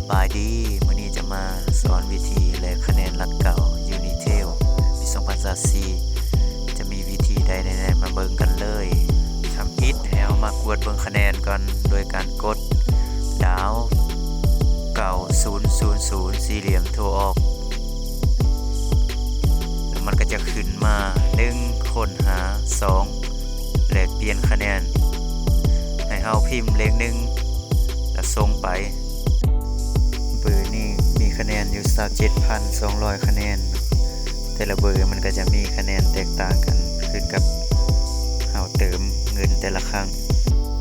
ສະບາຍດີ, ມື້ນີ້ຈະມາສອນວິທີແລກຄະແນນຫຼັກເກົ້າ Unitel ປີສອງພັນຊາວສີ່ ຈະມີວິທີໃດແດ່ ມາເບິ່ງກັນເລີຍ. ທຳອິດໃຫ້ເຮົາມາກວດເບິ່ງຄະແນນກ່ອນ ໂດຍການກົດດາວເກົ້າສູນສູນສູນ ສີ່ຫຼ່ຽມໂທອອກ ແລ້ວມັນກໍຈະຂຶ້ນມາ ໜຶ່ງ ຄົ້ນຫາ, ສອງ ແລກປ່ຽນຄະແນນ. ໃຫ້ເຮົາພິມເລກໜຶ່ງ ແລ້ວສົ່ງໄປ. ເບີນີ້ມີຄະແນນຢູ່ຊາວເຈັດພັນສອງຮ້ອຍຄະແນນ. ແຕ່ລະເບີມັນກໍຈະມີຄະແນນແຕກຕ່າງກັນ ຂຶ້ນກັບເຮົາເຕີມເງິນແຕ່ລະຄັ້ງ.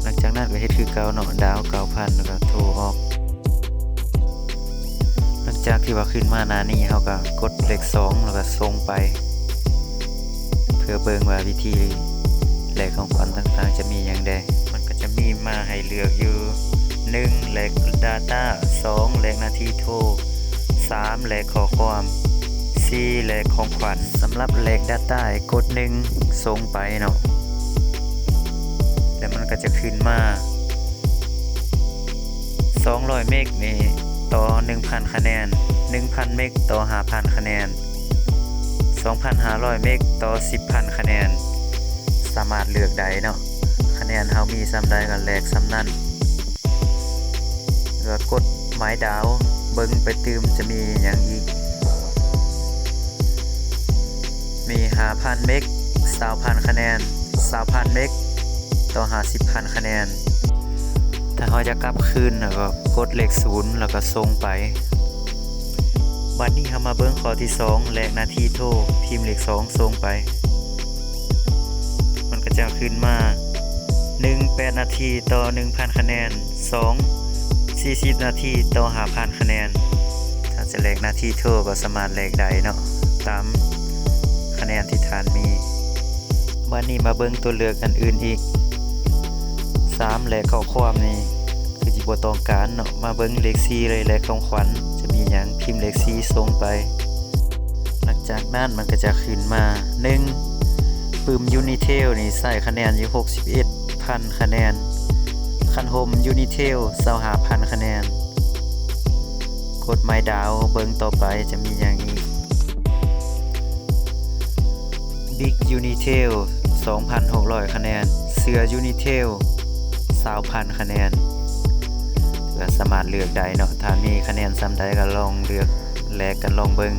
ຫຼັງຈາກນັ້ນກໍເຮັດຄືເກົ່າເນາະ, ດາວເກົ້າພັນ ແລ້ວກໍໂທອອກ. ຫຼັງຈາກທີ່ວ່າຂຶ້ນມາໜ້ານີ້ ເຮົາກໍກົດເລກສອງ ແລ້ວກໍສົ່ງໄປ ເພື່ອເບິ່ງວ່າວິທີແລກຂອງຂວັນຕ່າງໆຈະມີຫຍັງແດ່. ມັນກໍຈະມີມາໃຫ້ເລືອກຢູ່ ໜຶ່ງ ແລກດາຕ້າ, ສອງ ແລກນາທີໂທ, ສາມ ແລກຂໍ້ຄວາມ, ສີ່ ແລກຂອງຂວັນ. ສຳລັບແລກດາຕ້າ ໃຫ້ກົດ ໜຶ່ງ ສົ່ງໄປເນາະ ແລ້ວມັນກໍຈະຂຶ້ນມາ ສອງຮ້ອຍເມັກນີ້ຕໍ່ໜຶ່ງພັນຄະແນນ, ໜຶ່ງພັນເມັກຕໍ່ຫ້າພັນຄະແນນ, ສອງພັນຫ້າຮ້ອຍເມັກຕໍ່ສິບພັນຄະແນນ. ສາມາດເລືອກໄດ້ເນາະ, ຄະແນນເຮົາມີສ່ຳໃດກໍແລກສ່ຳນັ້ນ. ແລ້ວກໍກົດໝາຍດາວ ເບິ່ງໄປຕື່ມຈະມີຫຍັງອີກ. ມີຫ້າພັນເມັກ ຊາວພັນຄະແນນ, ຊາວພັນເມັກຕໍ່ຫ້າສິບພັນຄະແນນ. ຖ້າເຮົາຈະກັບຄືນ ແລ້ວກໍກົດເລກສູນ ແລ້ວກໍສົ່ງໄປ. ບັດນີ້ເຮົາມາເບິ່ງຂໍ້ທີສອງ ແລກນາທີໂທ, ພິມເລກສອງສົ່ງໄປ. ມັນກໍຈະຂຶ້ນມາ ໜຶ່ງ ແປດນາທີຕໍ່ໜຶ່ງພັນຄະແນນ, ສອງ ສີ່ສິບນາທີຕໍ່ຫ້າພັນຄະແນນ. ຖ້າຈະແລກນາທີໂທກໍສາມາດແລກໄດ້ເນາະ ຕາມຄະແນນທີ່ທ່ານມີ. ບາດນີ້ມາເບິ່ງຕົວເລືອກອັນອື່ນອີກ. ສາມ ແລກຂໍ້ຄວາມນີ້ຄືຊິບໍ່ຕ້ອງການເນາະ. ມາເບິ່ງເລກສີ່ເລີຍ, ແລກຂອງຂວັນຈະມີຫຍັງ, ພິມເລກສີ່ສົ່ງໄປ. ຫຼັງຈາກນັ້ນມັນກໍຈະຂຶ້ນມາ ໜຶ່ງ ປຶ້ມຢູນິເທວນີ້ໃຊ້ຄະແນນຢູ່ຫົກສິບເອັດພັນຄະແນນ, ຄັນຮົ່ມຢູນິເທວຊາວຫ້າພັນຄະແນນ. ກົດໝາຍດາວເບິ່ງຕໍ່ໄປຈະມີຫຍັງອີກ. ບິກຢູນິເທວ ສອງພັນຫົກຮ້ອຍຄະແນນ, ເສື້ອຢູນິເທວ ຊາວພັນຄະແນນ. ກໍສາມາດເລືອກໄດ້ເນາະ, ຖ້າມີຄະແນນສ່ຳໃດກໍລອງເລືອກແລກກັນລອງເບິ່ງ.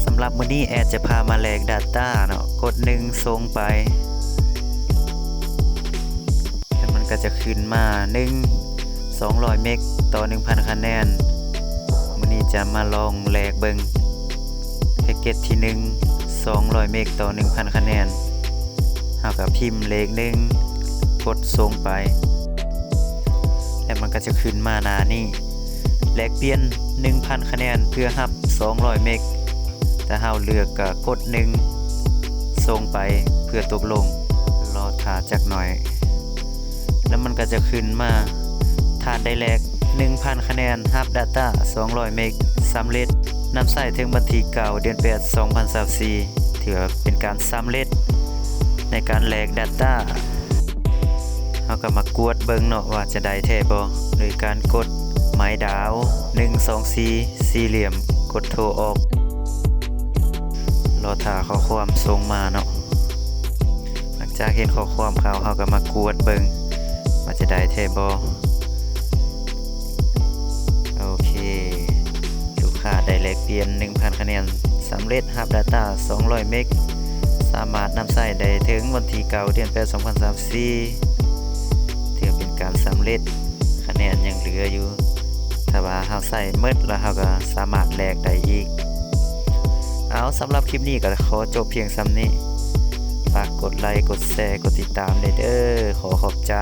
ສຳລັບມື້ນີ້ແອດຈະພາມາແລກດາຕ້າເນາະ, ກົດ ໜຶ່ງ ສົ່ງໄປ. ແລ້ວມັນກໍຈະຂຶ້ນມາ ໜຶ່ງ ສອງຮ້ອຍເມັກຕໍ່ໜຶ່ງພັນຄະແນນ. ມື້ນີ້ຈະມາລອງແລກເບິ່ງ ແພັກເກັດທີໜຶ່ງ ສອງຮ້ອຍເມັກຕໍ່ໜຶ່ງພັນຄະແນນ. ເຮົາກໍພິມເລກໜຶ່ງ ກົດສົ່ງໄປ ແລ້ວມັນກໍຈະຂຶ້ນມາໜ້ານີ້ ແລກປ່ຽນໜຶ່ງພັນຄະແນນເພື່ອຮັບສອງຮ້ອຍເມັກ. ຖ້າເຮົາເລືອກກໍກົດ ໜຶ່ງ ສົ່ງໄປເພື່ອຕົກລົງ. ລໍຖ້າຈັກໜ້ອຍ ແລ້ວມັນກໍຈະຂຶ້ນມາ ທ່ານໄດ້ແລກໜຶ່ງພັນຄະແນນ, ຮັບດາຕ້າສອງຮ້ອຍເມັກ, ສຳເລັດ, ນຳໃຊ້ເຖິງວັນທີເກົ້າ ເດືອນແປດ ສອງພັນຊາວສີ່. ຖືວ່າເປັນການສຳເລັດໃນການແລກດາຕ້າ. ເຮົາກໍມາກວດເບິ່ງເນາະວ່າຈະໄດ້ແທ້ບໍ່ ໂດຍການກົດໝາຍດາວ ໜຶ່ງ ສອງ ສີ່ ສີ່ຫຼ່ຽມ ກົດໂທອອກ. ລໍຖ້າຂໍ້ຄວາມສົ່ງມາເນາະ. ຫຼັງຈາກເຫັນຂໍ້ຄວາມເຂົ້າ, ເຮົາກໍມາກວດເບິ່ງວ່າຈະໄດ້ແທ້ບໍ່. ໂອເຄ, ລູກຄ້າໄດ້ແລກປ່ຽນໜຶ່ງພັນຄະແນນສຳເລັດ, ຮັບດາຕ້າສອງຮ້ອຍເມັກ, ສາມາດນຳໃຊ້ໄດ້ເຖິງວັນທີເກົ້າ ເດືອນແປດ ສອງພັນຊາວສີ່. ຖືວ່າເປັນການສຳເລັດ, ຄະແນນຍັງເຫຼືອຢູ່. ຖ້າວ່າເຮົາໃຊ້ໝົດແລ້ວ ເຮົາກໍສາມາດແລກໄດ້ອີກ. ເອົາ, ສຳລັບຄລິບນີ້ກໍຂໍຈົບພຽງສ່ຳນີ້. ຝາກກົດໄລ, ກົດແຊ, ກົດຕິດຕາມແດ່ເດີ້. ຂໍຂອບໃຈ.